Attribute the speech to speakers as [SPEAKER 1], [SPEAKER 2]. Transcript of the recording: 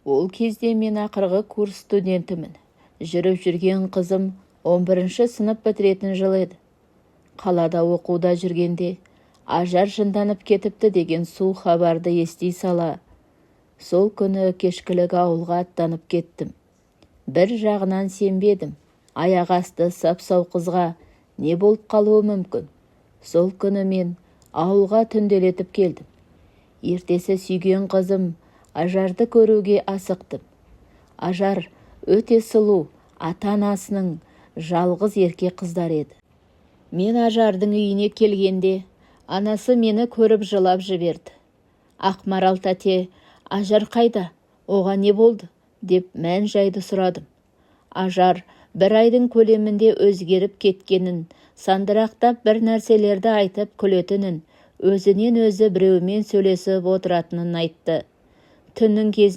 [SPEAKER 1] Ол кезде мен ақырғы курс студентімін. Жүріп жүрген қызым 11-ші сынып бітіретін жыл еді. Қалада оқуда жүргенде Ажар жынданып кетіпті деген суық хабарды ести сала, сол күні кешкілік ауылға аттанып кеттім. Бір жағынан сенбедім. Аяқ асты сап-сау қызға не болып қалуы мүмкін? Сол күні мен ауылға түнделетіп келдім. Ертесі сүйген қызым Ажарды көруге асықтым. Ажар өте сұлу, ата-анасының жалғыз ерке қыздары еді. Мен Ажардың үйіне келгенде, анасы мені көріп жылап жіберді. «Ақмарал тәте, Ажар қайда? Оған не болды?» деп мән-жайды сұрадым. Ажар бір айдың көлемінде өзгеріп кеткенін, сандырақтап бір нәрселерді айтып күлетінін, өзінен өзі біреумен сөйлесіп отыратынын айтты. Түннің кезінде.